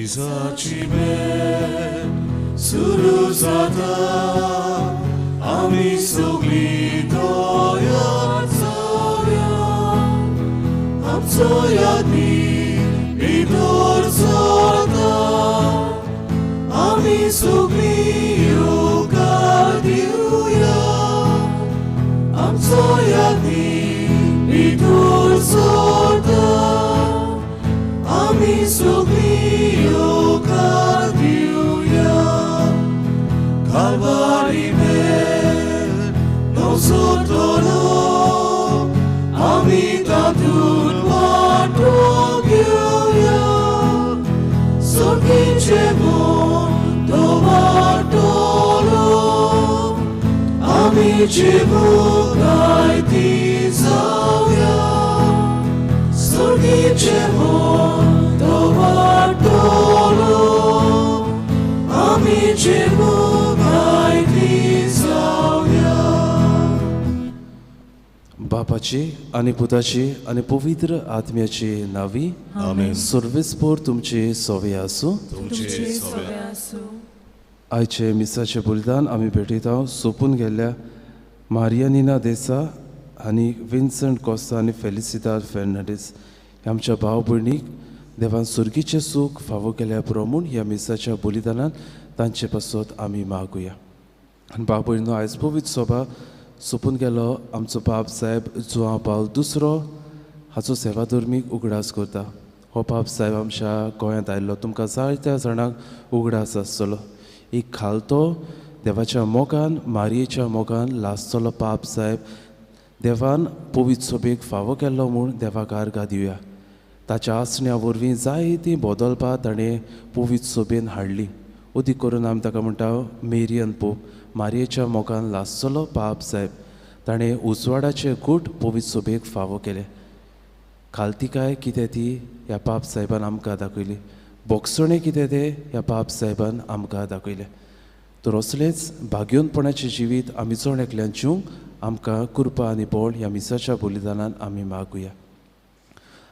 मिसाची भेट सुरू जाता आमी सगळीं तयार जावया आमचो यादनी भितर सरता आमी सगळीं येवकार दिवया आमचो यादनी भितर सरता आमी सगळीं येवकार दिवया Calvari भेट नवसोतलो आमी तातूंत वांटो घेवया सर्गीचें म्हूण तो वांटोलो आमी जेवूंक ती जावया सर्गीचें म्हूण तो वांटोलो आमी जेवूंक ती जावया. बापाची आनी पुताची आनी पवित्र आत्म्याची नावी. आमेन. सर्वेस्पोर तुमचे सोवे आसूं. तुमचे सोवे आसूं. आयचे मिसाचें बलिदान आमी भेटयता सोंपून गेल्ल्या मारियानिना देसा आनी विन्संट कोस्ता आनी फेलिसिताद फेर्नांडीस ह्या आमच्या भाव भयणीक देवान सुर्गीचें सूख फावो केल्या पुरो म्हूण ह्या मिसाच्या बलिदानान तांचे पासत आमी मागुया. आनी भाव भयणीनो, आयज पवित्र सभा सोंपून गेलो आमचो बाप साहेब जुआंव पावल दुसरो हाचो सेवाधर्मीक उगडास करता. हो बाप साहेब आमच्या गोंयांत आयिल्लो तुमकां जायत्या जाणांक उगडास आसतलो. एक खालतो देवाच्या मोगान मारयेच्या मोगान लासतलो पाप साहेब देवान पवित्र सभेक फावो केल्लो म्हूण देवाक आर्गां दिवया. ताच्या आसण्या वरवीं जायतीं बदलपां ताणें पवित्र सभेन हाडली. अदीक करून आमी ताका म्हणटा मेरियन पोप, मारयेच्या मोगान लासतलो पाप साहेब. ताणें उजवाडाचे गूट पवित्र सभेक फावो केले. खालतिकाय कितें ती ह्या पाप साहेबान आमकां दाखयली, बोगसणें कितें तें ह्या पाप साहेबान आमकां दाखयलें. तर असलेंच भाग्योनपणाचें जिवीत आमी जण एकल्यान जिवंक आमकां कृपा आनी बळ ह्या मिसाच्या बलिदानान आमी मागुया.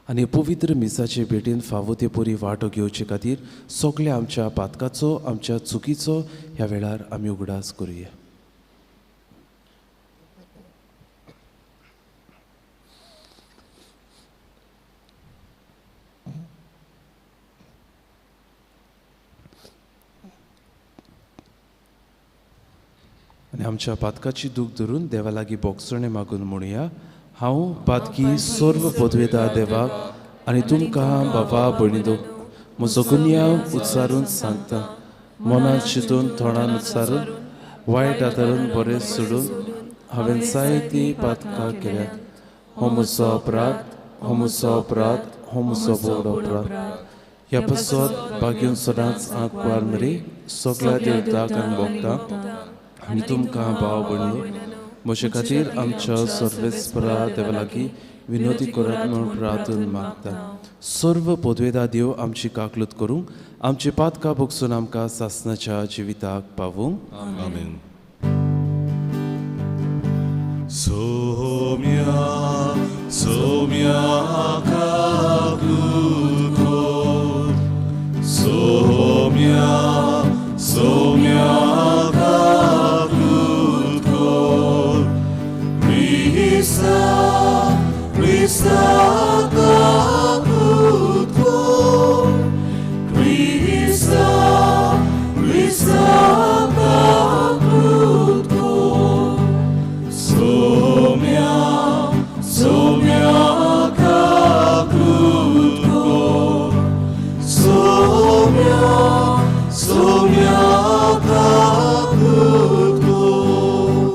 आनी पवित्र मिसाचे भेटीन फावो ते परी वांटो घेवचे खातीर सगल्या आमच्या पातकाचो आमच्या चुकीचो ह्या वेळार आमी उगडास करुया. आनी आमच्या पातकाची दूख धरून देवा लागीं बोगसणें मागून म्हणुया. हांव पातकी सर्व पदवेदार देवाक आनी तुमकां बाबा भयणीदो म्हजो गुन्यांव उच्चारून सांगता. मनांत चिंतून तोंडान उच्चारून वायट आदारून बरें सोडून हांवें जायतीं पातकां केल्यात. हो म्हजो अपराध, हो म्हजो अपराध, हो म्हजो व्हड अपराध. ह्या पासत भाग्यून सदांच आंकवार मरी सगळ्या देवताक आनी भोगता आनी तुमकां भाव भयणीनो म्हजे खातीर आमच्या सर्वेस्परा देवा लागीं विनोदी करात म्हूण प्रार्थना मागता. सर्व पदवेदा देव आमची काकलूत करूंक आमची पातकां भोगसून आमकां सासणाच्या जिविताक पावूंक. आमेन. सोम्या सोम्या काकलूत कर, सोम्या सोम्या काकलूत कर, क्रिस्ता क्रिस्ता काकलूत कर, क्रिस्ता क्रिस्ता काकलूत कर, सोम्या सोम्या काकलूत कर, सोम्या सोम्या काकलूत कर.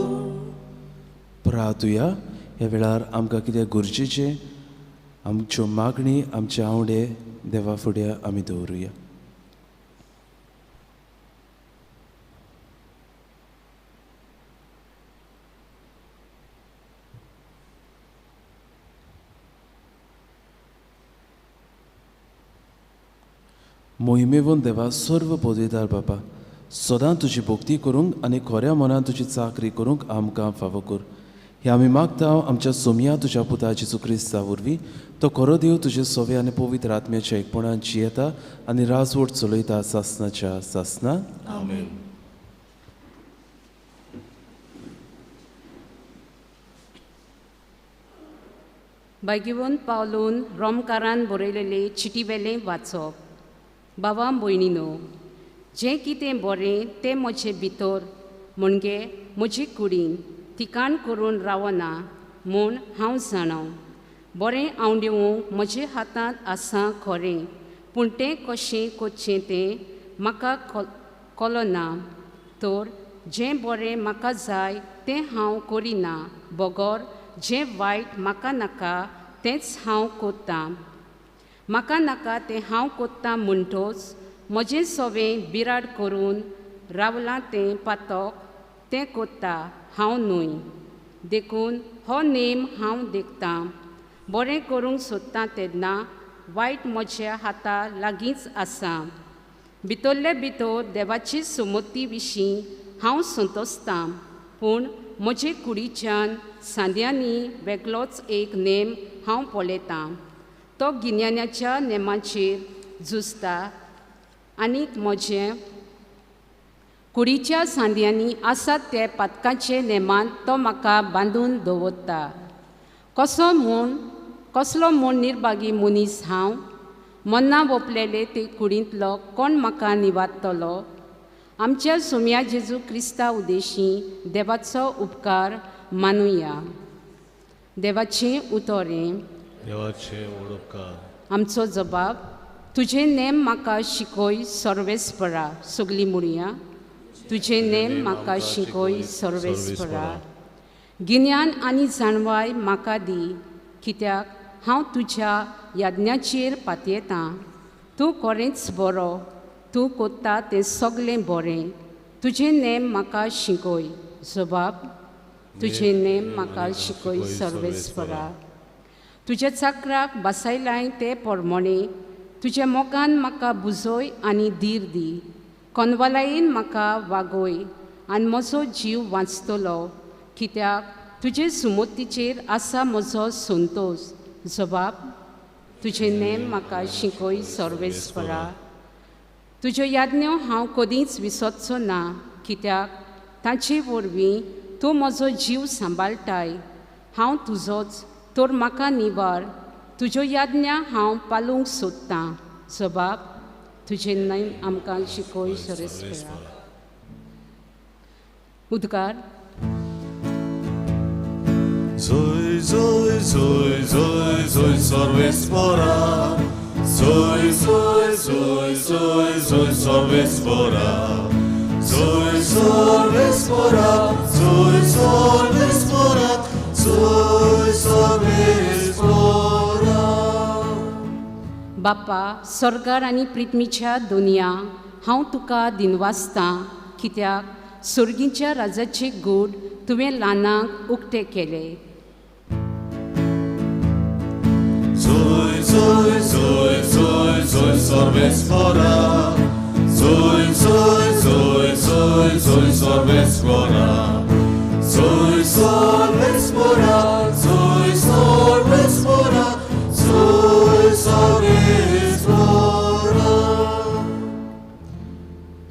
प्रार्थुया. ह्या वेळार आमकां कितें गरजेचें आमच्यो मागणी आमचे आंवडे देवा फुडें आमी दवरुया. मोहिमेवन देवा सर्व पदवेदार बापा सदां तुजी भक्ती करूंक आनी खऱ्या मनान तुजी चाकरी करूंक आमकां फावो कर. हे आमी मागता आमच्या सोमया तुज्या पुता जेजू क्रिस्ता वरवीं, तो खरो देव तुजे सोवे आनी पवित्र आत्म्याच्या एकपणान जियेता आनी राजवट चलयता सासनाच्या सासना. आमेन. भाग्यवंत पावलून रोमकारान बरयलेले चिटीवेलें वाचप. बाबा भयणीनो, जें कितें बरें तें म्हजे भितर म्हणजे म्हजे कुडीन ठिकाण करून रावना म्हूण हांव जाणा. बरें आंवडेवंक म्हजे हातांत आसा खरें, पूण तें कशें करचें तें म्हाका कळना. तर जें बरें म्हाका जाय तें हांव करिना, बगर जें वायट म्हाका नाका तेंच हांव करतां. म्हाका नाका तें हांव करतां म्हणटच म्हजें सवें बिराड करून रावलां तें पातक तें करता हांव न्हय. देखून हो नेम हांव देखतां, बरें करूंक सोदतां तेन्ना वायट म्हज्या हाता लागींच आसा. भितरले भितर देवाची सुमती विशीं हांव संतोसतां, पूण म्हजे कुडीच्यान सांद्यांनी वेगळोच एक नेम हांव पळयतां. तो गिन्यानाच्या नेमाचेर झुजता आनीक म्हजें कुडीच्या सांद्यांनी आसात ते पातकाचे नेमान तो म्हाका बांदून दवरता. कसलो म्हूण निर्भागी मनीस हांव! मन्ना वोपलेले ते कुडींतलो कोण म्हाका निवारतलो? आमच्या सोम्या जेजू क्रिस्ता उदेशी देवाचो उपकार मानुया. देवाचें उतर हें. देवाचें उपकार. आमचो जबाब, तुजें नेम म्हाका शिकय सर्वेस्परा. सगळीं म्हणया, तुजें नेम म्हाका शिकय सर्वेस्परा. गिन्यान आनी जाणवाय म्हाका दी, कित्याक हांव तुज्या यज्ञाचेर पातयेतां. तूं खरेंच बरो, तूं करता तें सगळें बरें. तुजें नेम म्हाका शिकय. जबाब, तुजें नेम म्हाका शिकय सर्वेस्परा. तुज्या चाकराक बसयलाय ते परमणे तुज्या मोगान म्हाका बुजय आनी धीर दी. कोनवालायेन म्हाका वागय आनी म्हजो जीव वांचतलो, कित्याक तुजे सुमतीचेर आसा म्हजो संतोश. जबाब, तुजें नेम म्हाका शिकय सर्वेस्परा. तुज्यो याज्ञो हांव कदींच विसरचो ना, कित्याक तांचे वरवीं तूं म्हजो जीव सांबाळटाय. हांव तुजोच तर म्हाका निवार, तुज्यो याज्ञा हांव पालूंक सोदतां. जबाब, तुजें नेम आमकां शिकय सर्वेस्परा. उद्गार. Zoy, zoy, zoy, zoy, zoy, सर्वेस्परा. Zoy, zoy, zoy, zoy, zoy, सर्वेस्परा. Zoy, सर्वेस्परा, zoy, सर्वेस्परा, zoy, सर्वेस्परा. बापा, स्वर्गार आनी पृथ्वीच्या दुनिया, हांव तुका दिनवासतां, कित्याक सुर्गीच्या राजाचे गूढ तुवें ल्हानांक उक्ते केले. Zoy, zoy, zoy, zoy, zoy, सर्वेस्परा. Zoy, zoy, zoy, zoy, zoy, सर्वेस्परा. Zoy, सर्वेस्परा, zoy, सर्वेस्परा, zoy, सर्वेस्परा.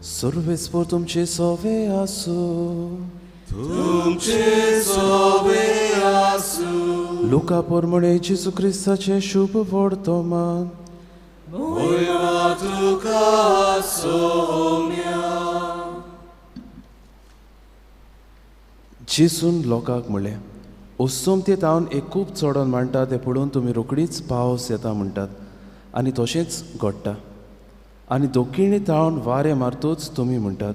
सर्वेस्पर तुमचे सोवे आसूं. तुमचे सोवे आसूं. लुका परमणे जेजू क्रिस्ताचें शुभ वर्तमान. मोयमा तुका सोम्या. जेजून लोकांक म्हणलें, ओसोमते तावन एक खूब चडोन मांडटा तें पळोवन तुमी रोखडीच पावस येता म्हणटात आनी तशेंच घडटा. आनी दक्षिणे तावन वारें मारतूच तुमी म्हणटात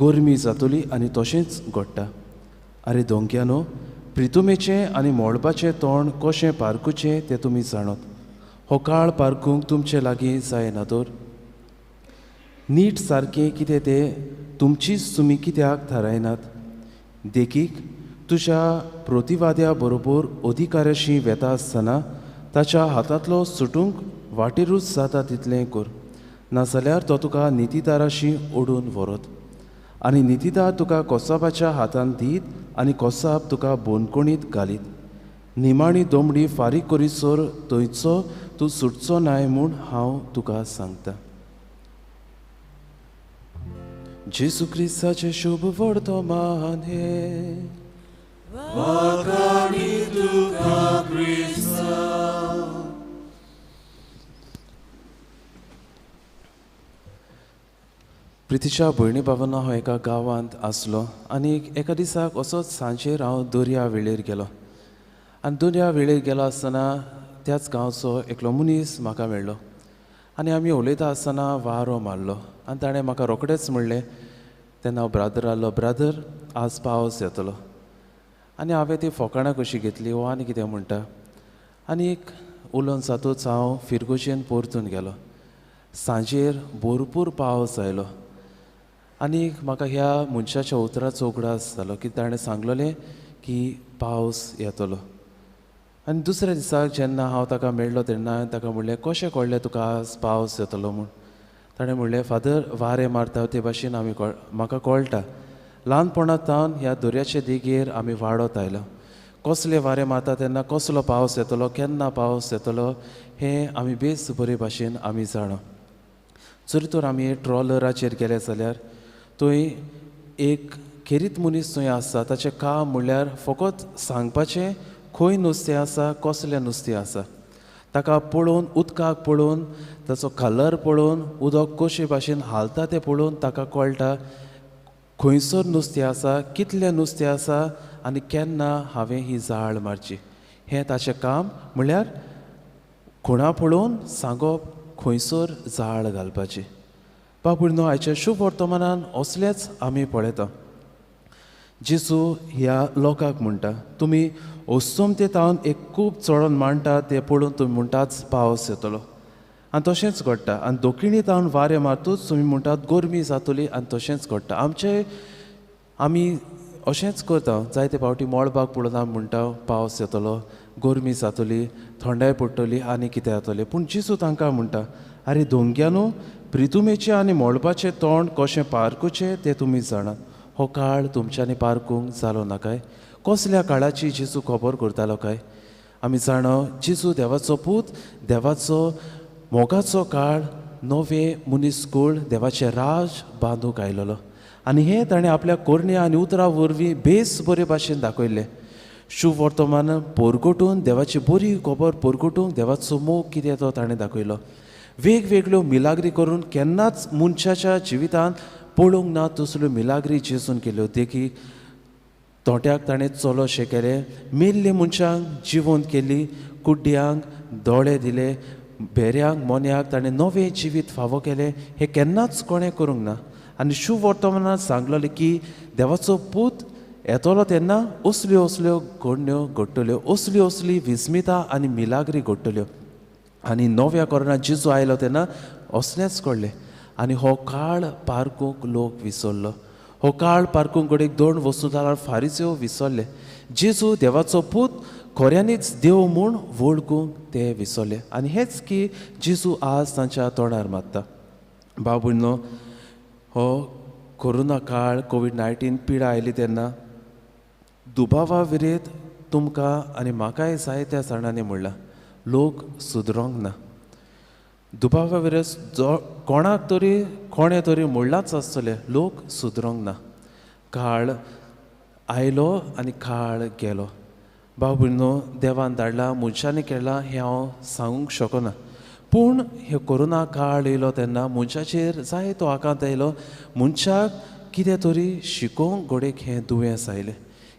गरमी जातली आनी तशेंच घडटा. आरे दोंक्यानो, प्रितुमेचें आनी मळबाचें तोंड कशें पारखुचें तें तुमी जाणत. हो काळ पारखूंक तुमचे लागीं जायना तर? नीट सारकें कितें तें तुमचीच तुमी कित्याक थारायनात? देखीक, तुज्या प्रतिवाद्या बरोबर अधिकाऱ्याशी वेता आसतना ताच्या हातांतलो सुटूंक वाटेरूच जाता तितलें कर, नाजाल्यार तो तुका नितीदाराशी ओडून व्हरत आनी नितीदार तुका कोसाबाच्या हातान दीत आनी कोसाप तुका बोनकोणीत घालीत. निमाणी दोमडी फारीक करीसर थंयचो तूं सुटचो नाय म्हूण हांव तुका सांगता. जेजू क्रिस्ताचें शुभ वर्तमान हें. वाखाणी तुका क्रिस्ता. प्रितीच्या भयणी बाबांनो, हांव एका गांवांत आसलो आनी एका दिसाक असोच सांजेर हांव दर्या वेळेर गेलो. आनी दर्या वेळेर गेलो आसतना त्याच गांवचो एकलो मनीस म्हाका मेळ्ळो आनी आमी उलयता आसतना वारो मारलो आनी ताणें म्हाका रोखडेंच म्हणलें, तेन्ना हांव ब्रादर आहलो, ब्रादर आज पावस येतलो. आनी हांवें ती फोकाणां कशी घेतली हो आनी कितें म्हणटा. आनी एक उलोवन जातूच हांव फिरगोजेन परतून गेलो. सांजेर भरपूर पावस आयलो आनी म्हाका ह्या मनशाच्या उतराचो उगडास जालो की ताणें सांगलेलें की पावस येतलो. आनी दुसऱ्या दिसाक जेन्ना हांव ताका मेळ्ळो तेन्ना हांवें ताका म्हणलें, कशें कळ्ळें तुका आज पावस येतलो म्हूण? ताणें म्हणलें, फादर वारें मारता ते भाशेन आमी म्हाका कळटा. ल्हानपणांत ह्या दर्याचे देगेर आमी वाडत आयला. कसले वारें मारता तेन्ना कसलो पावस येतलो, केन्ना पावस येतलो हें आमी बेस बरे भाशेन आमी जाणा. जरी तर आमी ट्रॉलराचेर गेले जाल्यार थंय एक खेरीत मनीस थंय आसता, ताचें काम म्हणल्यार फकत सांगपाचें खंय नुस्तें आसा, कसलें नुस्तें आसा. ताका पळोवन, उदकाक पळोवन, ताचो कलर पळोवन, उदक कशे भाशेन हालता तें पळोवन ताका कळटा खंयसर नुस्तें आसा, कितलें नुस्तें आसा आनी केन्ना हांवें ही जाळ मारची. हें ताचें काम म्हणल्यार खुणा पळोवन सांगप खंयसर जाळ घालपाची. बापूय आयच्या शुभ वर्तमानान असलेच आमी पळयता. जेजू ह्या लोकांक म्हणटा, तुमी अस्तमते तावन एक खूब चडोन मांडटा तें पळोवन तुमी म्हणटाच पावस येतलो आनी तशेंच घडटा. आनी दक्षिणी तावन वारें मारतूच तुमी म्हणटात गरमी जातली आनी तशेंच घडटा. आमचे आमी अशेंच करता, जायते फावटी मळबाक पळोवन आमी म्हणटा पावस येतलो, गरमी जातली, थंडाय पडटली आनी कितें जातलें. पूण जेजू तांकां म्हणटा, आरे दोंग्यानो, प्रितुमेचें आनी मळबाचें तोंड कशें पारखुचें तें तुमी जाणात. हो काळ तुमच्यांनी पारखूंक जालो ना काय? कसल्या काळाची जेजू खबर करतालो काय? आमी जाणा जेजू देवाचो पूत, देवाचो मोगाचो काळ, नवे मनीसकूळ, देवाचें राज बांदूंक आयलेलो आनी हें ताणें आपल्या कोरण्या आनी उतरां वरवीं बेस बरे भाशेन दाखयल्लें. शुभ वर्तमान परगटून, देवाची बरी खबर परगटूंक देवाचो मोग कितें तो ताणें दाखयलो. वेगवेगळ्यो मिलाग्री करून केन्नाच मनशाच्या जिवितांत पळोवंक ना तसल्यो मिलाग्री जेजून केल्यो. देखीक तोंट्याक ताणें चलोशें केलें, मेल्ले मनशांक जिवंत केली, कुड्ड्यांक दोळे दिले, भेऱ्यांक मोन्याक ताणें नवें जिवीत फावो केलें. हें केन्नाच कोणें करूंक ना. आनी शुभ वर्तमानात सांगलेलें की देवाचो पूत येतलो तेन्ना असल्यो असल्यो घडण्यो घडटल्यो, असल्यो असली विस्मिता आनी मिलाग्री घडटल्यो. आनी नव्या कोरोना जेजू आयलो तेन्ना असलेंच घडलें. आनी हो काळ पारखूंक लोक विसरलो. हो काळ पारखूंक घडयेक दोन वस्तुदारार फारीच्यो विसरले. जेजू देवाचो पूत खऱ्यांनीच देव म्हूण वळखूंक ते विसरले. आनी हेंच की जेजू आज तांच्या तोंडार मारता. बाबुनो, हो कोरोना काळ, कोवीड-19 पिडा आयली तेन्ना दुबावा विरेत तुमकां आनी म्हाकाय जायत्या जाणांनी म्हणलां, लोक सुदरोंक ना. दुबावा विरेत जो कोणाक तरी कोणें तरी म्हणलांच आसतलें, लोक सुदरोंक ना. काळ आयलो आनी काळ गेलो. बाबुनो, देवान धाडला, मनशांनी केलां हें हांव सांगूंक शकना. पूण हे कोरोना काळ येयलो तेन्ना मनशाचेर जायतो आकांत आयलो. मनशाक कितें तरी शिकोवंक घडयेक हें दुयेंस आयलें,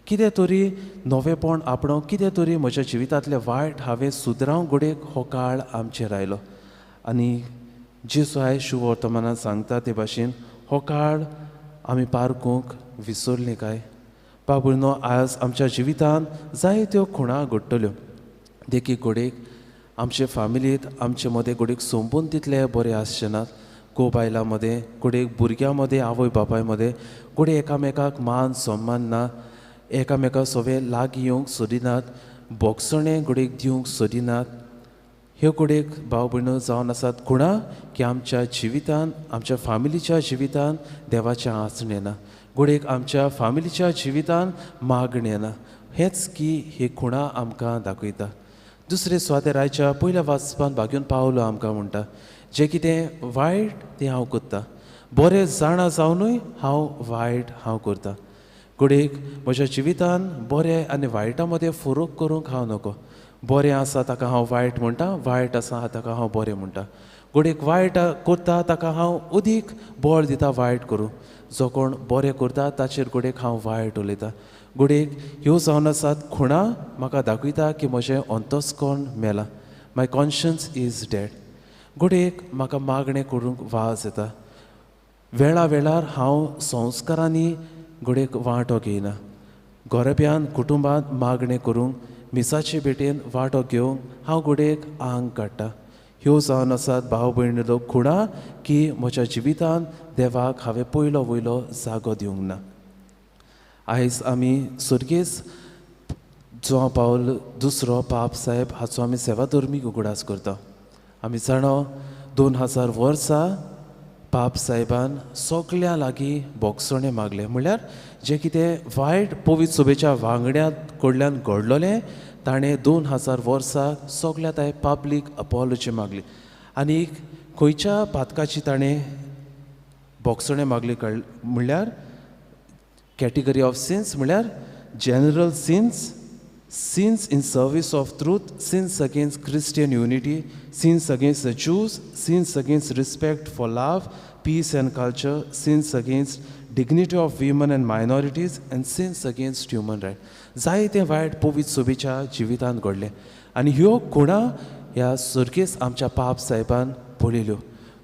कितें तरी नवेंपण आपणोवंक, कितें तरी म्हज्या जिवितांतलें वायट हांवें सुदरावंक घडयेक हो काळ आमचेर आयलो. आनी जेजू आयज शुभ वर्तमानान सांगता ते भाशेन हो काळ आमी पारखूंक विसरले काय? बाबुनो, आज आमच्या जिवितांत जायत्यो खुणां घडटल्यो. देखीक घडयेक आमचे फामिलींत आमचे मदें घडयेक संपून तितले बरें आसचे नात. घोव बायलां मदें, घडयेक भुरग्यां मदें, आवय बापाय मदें घडये एकामेकाक मान सन्मान ना, एकामेका सगळे लागीं येवंक सोदिनात, बोगसणें घडयेक दिवंक सोदिनात. ह्यो घडयेक भाव भयणो जावन आसात खुणां की आमच्या जिवितांत, आमच्या फामिलीच्या जिवितांत देवाचें आसणें ना. घडयेक आमच्या फामिलीच्या जिवितान मागणें ना. हेंच की ही खुणा आमकां दाखयता. दुसरे सुवातेर आयच्या पयल्या वाचपान भाग्यून पावलो आमकां म्हणटा, जें कितें वायट तें हांव करता, बरें जाणा जावनूय हांव वायट हांव करता. घडयेक म्हज्या जिवितान बरें आनी वायटा मदें फरक करूंक हांव नको. बरें आसा ताका हांव वायट म्हणटा, वायट आसा ताका हांव बरें म्हणटा. घडयेक वायट करता ताका हांव अदीक बळ दिता वायट करूं, जो कोण बरें करता ताचेर घडयेक हांव वायट उलयता. घडयेक ह्यो जावन आसात खुणा म्हाका दाखयता की म्हजें अंतस्कोण मेलां, माय कॉन्शियन्स is dead. घडयेक म्हाका मागणें करूंक वाज येता. वेळा वेळार हांव संस्कारांनी घडयेक वांटो घेयना. गोरब्यान कुटुंबांत मागणें करूंक, मिसाचे भेटेन वांटो घेवंक हांव घडयेक आंग काडटा. ह्यो जावन आसात भाव भयणीलो खुणा की म्हज्या जिवितान देवाक हांवें पयलो वयलो जागो दिवंक ना. आयज आमी सुर्गेस जुआंव पावल दुसरो पाप साहेब हाचो आमी सेवाधर्मीक उगडास करता. आमी जाणा 2000 वर्सां पाप साहेबान सगल्या लागीं बोगसणें मागलें. म्हणल्यार जें कितें वायट पवित्र सभेच्या वांगड्या कडल्यान घडलोलें ताणें 2000 वर्सां सगल्या ताणें पब्लीक अपॉलॉजी मागली. आनी खंयच्या पातकाची ताणें बोगसणें मागली म्हणल्यार कॅटेगरी ऑफ सिन्स, म्हणल्यार general sins, sins in service of truth, sins against Christian unity, sins against the Jews, sins against respect for love, peace and culture, sins against dignity of women and minorities, and sins against human right. जायते वायट पवित्र सभेच्या जिवितांत घडलें आनी ह्यो खुणा ह्या सुर्गेस आमच्या पाप साहेबान पळयल्यो.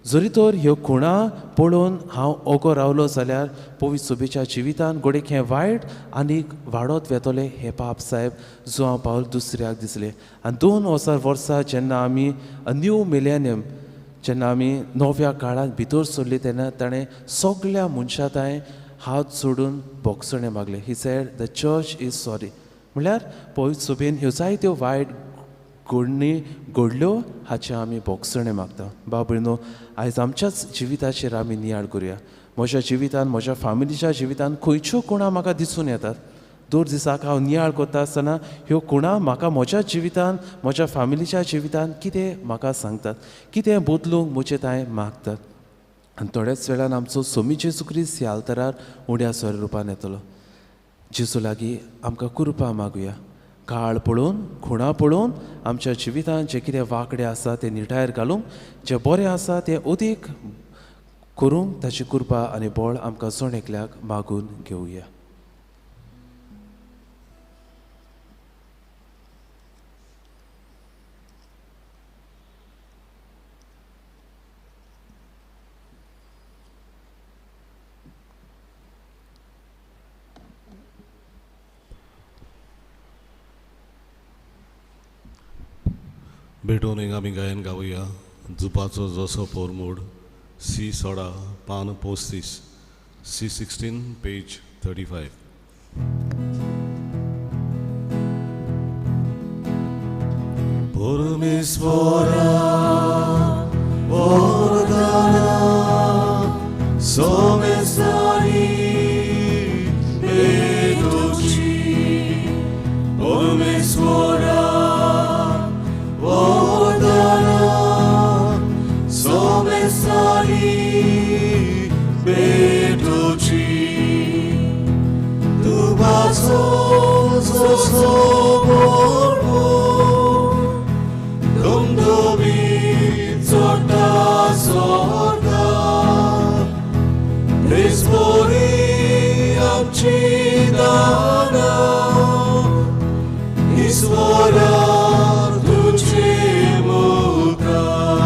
जरी तर ह्यो खुणा पळोवन हांव ओगो रावलो जाल्यार पवित्र सभेच्या जिवितान घडयेक हें वायट आनीक वाडत वेतलें हें पाप साहेब जुआंव पावल दुसऱ्याक दिसलें. आनी 2000 वर्सां जेन्ना आमी अ न्यू मिलेनियम जेन्ना आमी नव्या काळांत भितर सरली तेन्ना ताणें सगल्या मनशां ताणें हात सोडून बोगसणें मागलें. He said the church is sorry. म्हणल्यार पवित्र सभेन ह्यो जायत्यो वायट घडणी घडल्यो हाचें आमी बोगसणें मागता. बाबा आयज आमच्याच जिविताचेर आमी नियाळ करुया. म्हज्या जिवितान, म्हज्या फामिलीच्या जिवितान खंयच्यो खुणा म्हाका दिसून येतात. दर दिसाक हांव नियाळ करता आसतना ह्यो खुणा म्हाका म्हज्या जिवितान, म्हज्या फामिलीच्या जिवितान कितें म्हाका सांगतात, कितें बदलूंक म्हजें तांय मागतात. आनी थोड्याच वेळान आमचो सोमी जेजू क्रिस्त ह्या आल्तरार उण्या स्वरुपान येतलो. जेजू लागीं आमकां कृपा मागुया. काळ पळोवन, खुणा पळोवन आमच्या जिवितान जें कितें वांकडें आसा तें निटायर घालूंक, जें बरें आसा तें अदीक करूंक ताची कृपा आनी बळ आमकां जण एकल्याक मागून घेवया. भेटून एक आमी गायन गावया. जुपाचो जसो पोरमोड, सी 16 पान 35, सी 16 पेज 35. परमेश्वरा वरदाना सोमेसारी भेटोची, परमेश्वरा वरदाना सोमेसारी भेटोची, तुबाचो जसो पोरमोड धमधमी चडटा सोडटा, तेचपरी आमची दानां ईश्वरा तुझे मुखार.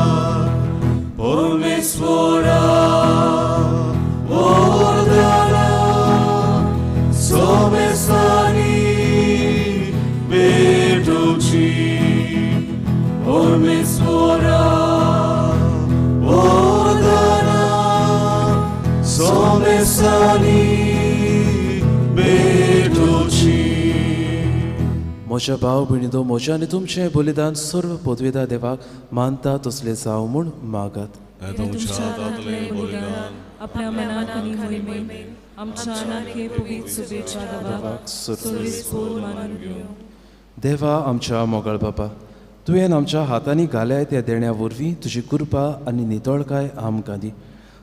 परमेश्वरा वरदाना सोमेसानी भेटोची, परमेश्वरा वरदाना सोमेसानी भेटोची. म्हज्या भाव भयणींनो, म्हज्या आनी तुमचें बलिदान सर्व पदवेदा देवाक मानता तसलें जावं म्हूण मागात. तुमच्या हातांतलें बलिदान आपल्या मनाक आनी मोहिमेक आमच्या नाके पवित्र सुबेच्या देवाक सर्वेस्पोर मानून घेवं. देवा आमच्या मोगाळ बापा, तुवें आमच्या हातांनी घाल्या त्या देण्या वरवीं तुजी कृपा आनी नितळकाय आमकां दी.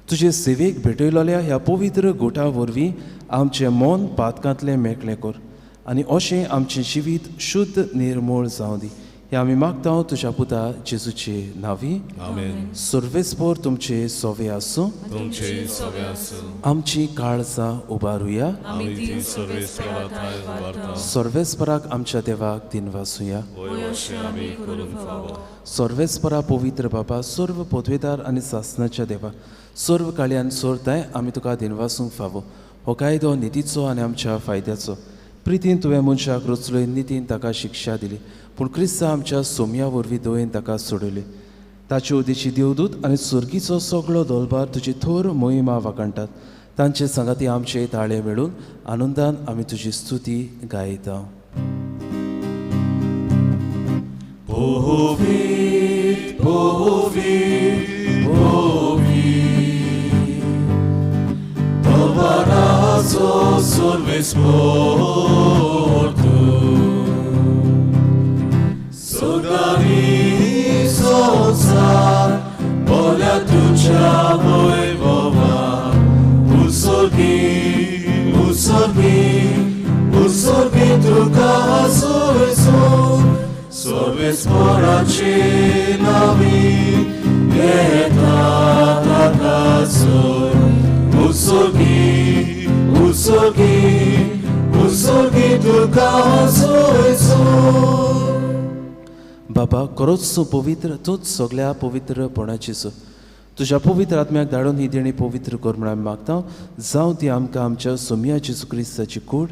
तुजे सेवेक भेटयलोल्या ह्या पवित्र गोठा वरवीं आमचें मन पातकांतलें मेकळें कर आनी अशें आमचें जिवीत शुद्ध निर्मूळ जावं दी. हें आमी मागता तुज्या पुता जेजूचे नांवी. आमेन. सर्वेस्पोर तुमचे सोवे आसूं. तुमचे सोवे आसूं. आमची काळजां उबारुया. आमी ती सर्वेस्परा थांय उबारता. सर्वेस्पराक आमच्या देवाक दिनवासुया. वय अशें आमी करूंक फावो. सर्वेस्परा पवित्र बाबा, सर्व पदवेदार आनी सासनाच्या देवा, सर्व काळयान सोरताय आमी तुका दिनवासूंक फावो. हो कायदो नितीचो आनी आमच्या फायद्याचो. प्रितीन तुवें मनशाक रचलोय, नितीन ताका शिक्षा दिली, पूण क्रिस्ता आमच्या सोम्या वरवीं दयेन ताका सोडयली. ताचे उदेशी देवदूत आनी सुर्गीचो सगळो दोलबार तुजी थोर मोहिमा वाखाणटात. तांचे सांगाती आमचे ताळे मेळून आनंदान आमी तुजी स्तुती गायता. पवित्र पवित्र पवित्र दलबाराचो सर्वेस्पोर तूं, सगळ्यांनी संवसार बोल्या तुज्या वैभवान. उत्सर्गी उत्सर्गी उत्सर्गी तुका सोयसो, सर्वेस्पोराचे नांवी येता ताका सोय. उत्सर्गी उत्सर्गी उत्सर्गी तुका सोयसो. बाबा, खरोच तूं पवित्र, तूंच सगळ्या पवित्रपणाची सो. तुज्या पवित्र आत्म्याक धाडून ही देणी पवित्र कर म्हूण आमी मागता. जावं ती आमकां आमच्या सोम्या जेजू क्रिस्ताची कूड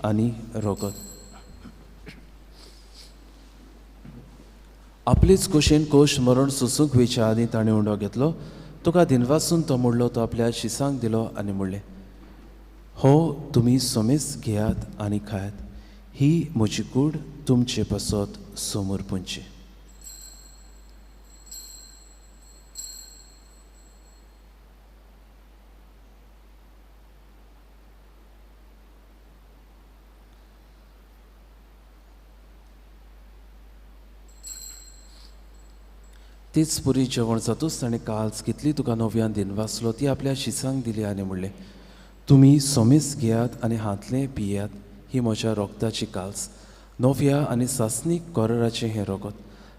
आनी रोगत. आपलेच कोशेन कोश मरण सोसूंक वयच्या आदीं ताणें उंडो घेतलो. तुका दिनवासून तो मोडलो, तो आपल्या शिसांक दिलो आनी म्हणलें, हो तुमी सोमेस घेयात आनी खायात, ही म्हजी कूड तुमचे पासत समर्पणची. तीच पुरी जेवण जातूच ताणें काल्स घेतली, तुका नव्यान दिनवासलो, ती आपल्या शिसांक दिली आनी म्हणलें, तुमी सोमेस घेयात आनी हांतलें पियात, ही म्हज्या रोगताची काल्स, नव्या आनी सासणीक कराराचें हें रोगत.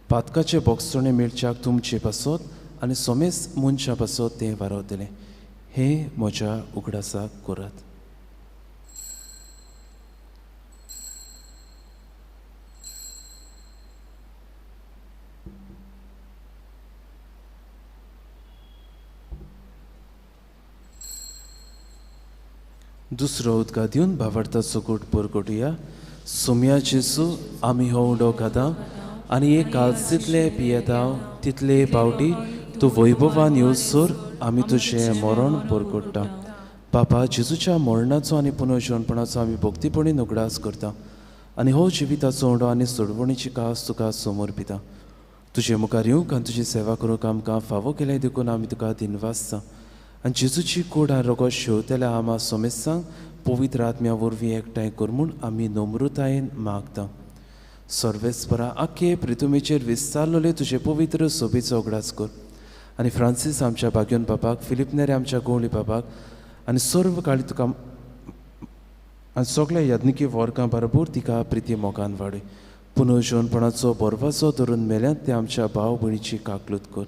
पातकाचें बोगसणें मेळच्याक तुमचे पासत आनी सोमेस मनशा पासत तें वारवतलें. हें म्हज्या उगडासाक करात. दुसरो उदका दिवन भावार्थाचो गोट परगटुया. सोम्या जेजू, आमी हो उंडो खाता आनी एक कालसीतले पियेता तितले पावटी तूं वैभवान येवसर आमी तुजें मरण परगट्टा. बापा, जेजूच्या मरणाचो आनी पुनर्जीवनपणाचो आमी भक्तीपणी उगडास करता आनी हो जिविताचो उंडो आनी सोडवणीची कास तुका समर्पिता. तुजे मुखार येवंक आनी तुजी सेवा करूंक आमकां फावो केलें देखून आमी तुका दिनवासता. आनी जेजूची कूड आनी रोगत शेवतेल्या आमा सोमेस्तांक पवित्र आत्म्या वरवीं एकठांय कर म्हूण आमी नम्रतायेन मागता. सर्वेस्परा, आख्खे प्रितुमेचेर विस्तारलेले तुजे पवित्र सोबीचो उगडास कर आनी फ्रांसीस आमच्या भाग्योन बाबाक, फिलीप नेरे आमच्या गोवली बाबाक आनी सर्व काळी तुका आनी सगळ्या याज्ञिकी वर्गां बरोबर तिका प्रिती मोगान वाडय. पुनर्जीवनपणाचो बरवाचो धरून मेल्यात ते आमच्या भाव भयणीची काकलूत कर.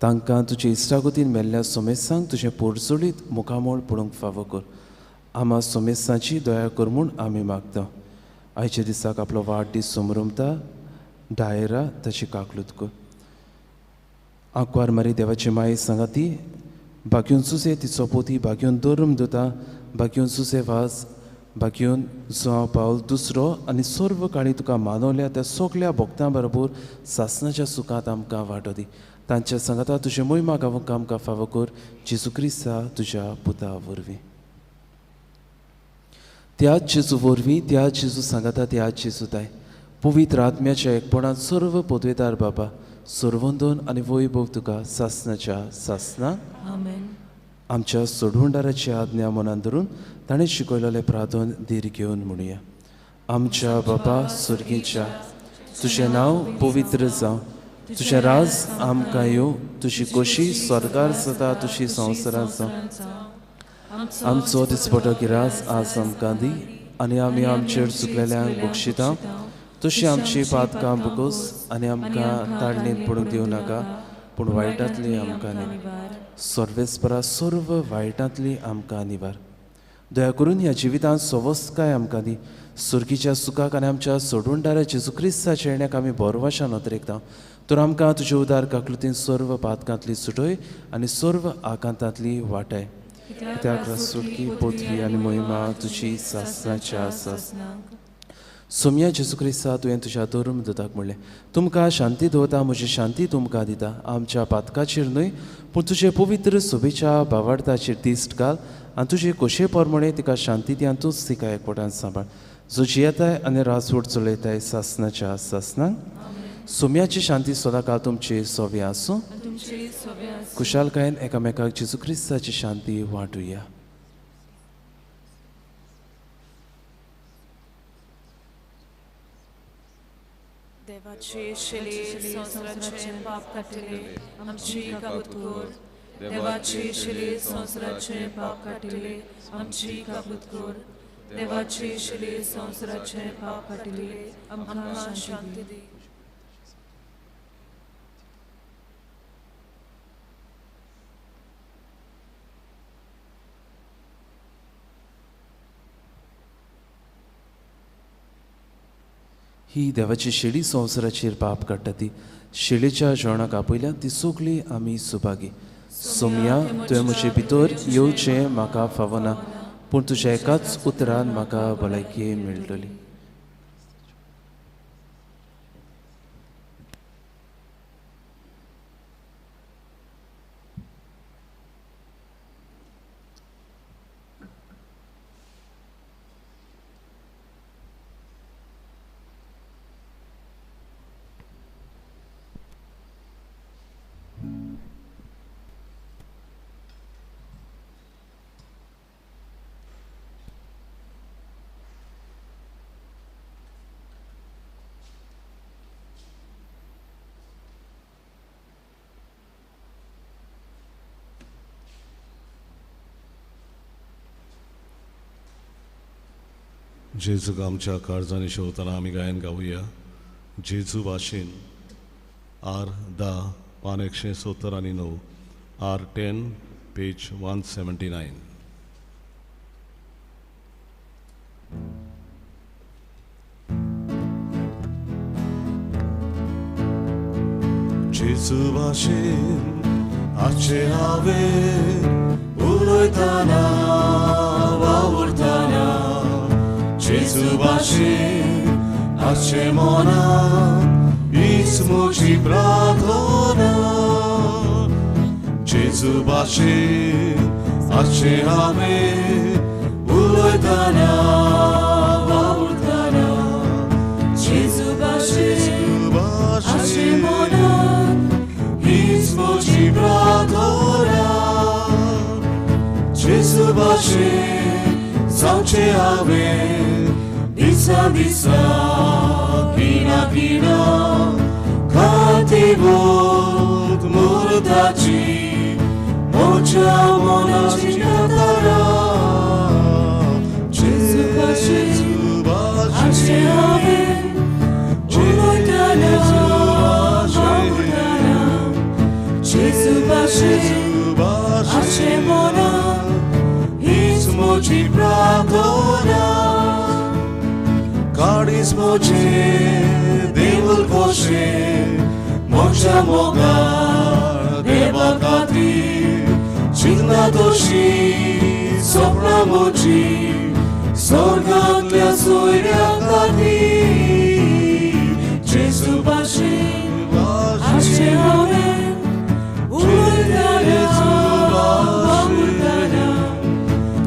तांकां तुजे इश्टागतीन मेल्ल्या सोमेस्तांक तुजें पोरजोळीत मुखामळ पळोवंक फावो कर. आमा सोमेस्तांची दया कर म्हूण आमी मागता. आयच्या दिसाक आपलो वाडदीस समरमता डायरा ताची काकलूत कर. आंकवार मारी देवाची माये सांगाती, बागयोन सुसे तिचो पोती, बागयोन धर्म दुता, बागयोन सुसे वाज, बागयोन जुआंव पावल दुसरो आनी सर्व काळी तुका मानवल्या त्या सगल्या भक्तां बरोबर सासनाच्या सुखांत आमकां वांटो दी. तांच्या सांगाता तुजें मोहिमा गावंक आमकां फावो कर, जेजू क्रिस्ता तुज्या पुता वरवीं. त्याच जेजू वरवीं, त्याच जेजू सांगाता, त्याच जेजू ताय पवित्र आत्म्याच्या एकपणांत सर्व पदवेदार बाबा, सर्वंदन आनी वैभव तुका सासनाच्या सासना. आमेन. आमच्या सोडवणदाराची आज्ञा मनान धरून ताणें शिकयलेलें प्रार्थन धीर घेवन म्हणुया. आमच्या बापा सुर्गीच्या, तुजें नांव पवित्र जावं, तुजें राज आमकां येवं, तुजी खोशी स्वर्गार जाता तुजी संवसारांत जावं. आमचो दिसपटो गिरास आज आमकां दी आनी आमी आमचेर चुकलेल्यांक बक्षिता तशी आमची पातकां बुकोस आनी आमकां ताळणेंत पडूंक दिवं नाका, पूण वायटांतली आमकां निवार. सर्वेस्परा सर्व वायटांतली आमकां निवार. दया करून ह्या जिवितांत सवस्काय आमकां दी. सुर्गीच्या सुखाक आनी आमच्या सोडवणदारा जेजू क्रिस्ताच्या येण्याक आमी बोरवाशान नदरेकता. तर आमकां तुजे उदार काकलुतीन सर्व पातकांतली सुटय आनी सर्व आकांतांतली वाटाय. कित्याक सुटकी पदवी आनी महिमा तुजी सासनाच्या सासनाक. सोम्या जेजू क्रिस्ता, तुवें तुज्या धर्म दुताक म्हणलें, तुमकां शांती दवरता, म्हजी शांती तुमकां दिता. आमच्या पातकाचेर न्हय पूण तुजे पवित्र सोबेच्या भावार्थाचेर दिश्ट घाल आनी तुजे खोशये प्रमाणे तिका शांती दी आनी तूंच तिका एकवटान सांबाळ, जो जियेताय आनी राजवट चलयताय सासनाच्या सासनाक. सोम्याची शांती सदांकाळ तुमची सोबी आसूं. खुशालकायेन एकामेकाक जेजू क्रिस्ताची शांती वांटुया. देवाची शिली संवसाराचे पाप काडटले आमची काबूत कर. देवाची शिली संवसाराचे पाप काडटले आमची काबूत कर. देवाची शिली संवसाराचे पाप काडटले आमकां शांती दी. ही देवाची शेळी संवसाराचेर पाप काडटा ती शेळीच्या जेवणाक आपयल्या ती सगळी आमी सुभागी. सोम्या, तुवें म्हजे भितर येवचें म्हाका फावना, पूण तुज्या एकाच उतरान म्हाका भलायकी मेळटली. जेजूक आमच्या काळजांनी शेवतना आमी गायन गावया. जेजू भाशेन आर 10 पान 179, आर 10 पेज 179. जेजू भाशेन आजचे हांवें उलयतना वावुरतना, जेजू भाशेन आजचे मनांत हीच म्हजी प्रार्थना. जेजू भाशेन आजचे हांवें उलयतना वावुरतना, जेजू भाशेन आजचे मनांत हीच म्हजी प्रार्थना. जेजू भाशेन जावचें हांवें दिसा दिसा खिणा खिणा, खातीर मुर्ताची म्हज्या मनाची कातारा. जेजू भाशेन आजचें हांवें उलयतना वावुरतना, जेजू भाशेन आजचें मनांत हीच म्हजी प्रार्थना. काळीज म्हजें देवूळ कशें म्हज्या मोगाळ देवा खातीर, चिंतना तशी सपनां म्हजी स्वर्गांतल्या सोयऱ्या खातीर. जेजू भाशेन आजचें हांवें उलयतना वावुरतना,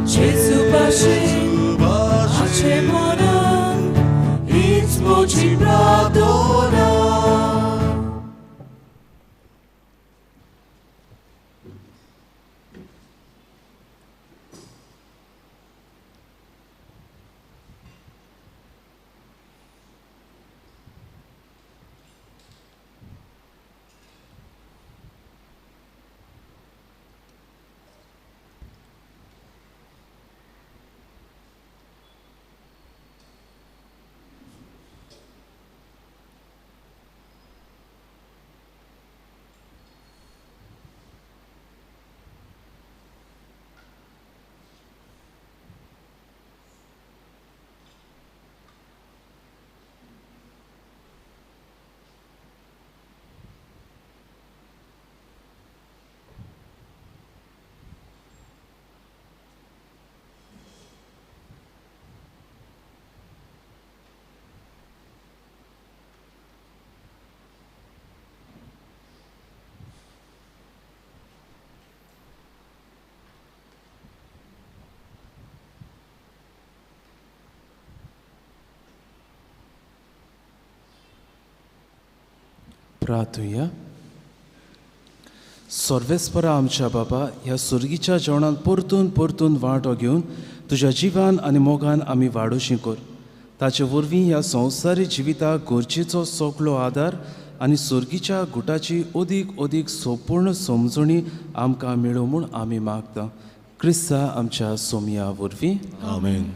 जेजू भाशेन आजचें मनांत हीच म्हजी प्रार्थना. प्रार्थुया. सर्वेस्परा आमच्या बाबा, ह्या सुर्गीच्या जेवणान परतून परतून वांटो घेवन तुज्या जिवान आनी मोगान आमी वाडोशी कर. ताचे वरवीं ह्या संवसारी जिविताक गरजेचो सगळो आदार आनी सुर्गीच्या गुटाची अदीक अदीक संपूर्ण समजणी आमकां मेळूं म्हूण आमी मागता, क्रिस्ता आमच्या सोमया वरवीं. आमेन.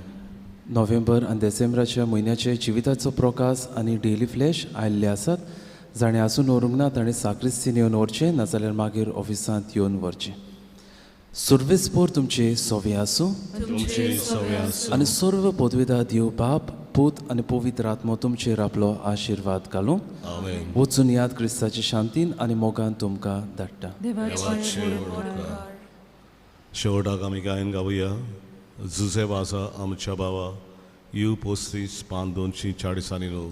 नोव्हेंबर आनी डिसेंबराच्या म्हयन्याचे जिविताचो प्रकाश आनी डेली फ्लॅश आयिल्ले आसात. जाणें आसून व्हरूंक ना ताणें साक्रिस्तीन येवन व्हरचें, नाजाल्यार मागीर ऑफिसांत येवन व्हरचें. सर्वेस्पोर तुमचे सोवे आसूं तुमचे सवे आसूं. आनी सर्व पदवेदा देव बाप, पूत आनी पवित्र आत्मो तुमचेर आपलो आशिर्वाद घालूं. आमेन. वचून याद क्रिस्ताचे शांतीन आनी मोगान तुमकां धाडटा. देवाचे व्हड. शेवटाक आमी गायन गावया जुजे वाजा आमच्या बाबा, you 35 पान 249,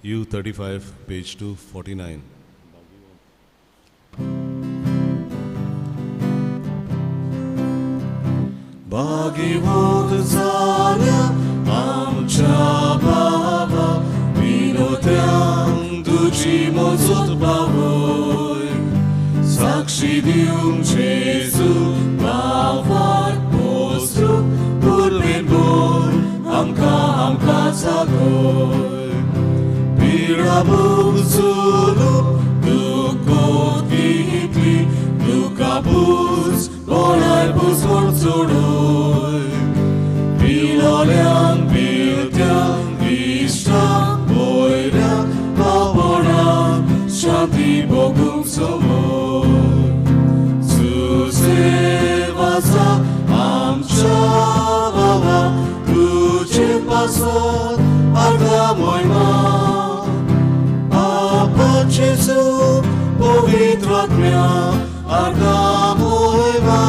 U 35 page 249. भागीवंत जाल्या आमच्या बाबा, विनोत्यांक तुजी मजत पावय, साक्षी दिवंक जेजू बाबाक पोसरू, पुर्वेन बोल आमकां आमकां जागय. पिडा भोगचुलो दुखोत कितली, दुखा पूस बोळाय पूस चोडय, पिलोल्यांक पिलत्यांक इश्टांक वयऱ्यांक पापणांक शांती भोगूंक संवय. सुसेवाचा आमच्या बाबा, तुजे पासत आर्गां मोयमा, आपा जेजू पवित्र आत्म्या आर्गां मोयमा.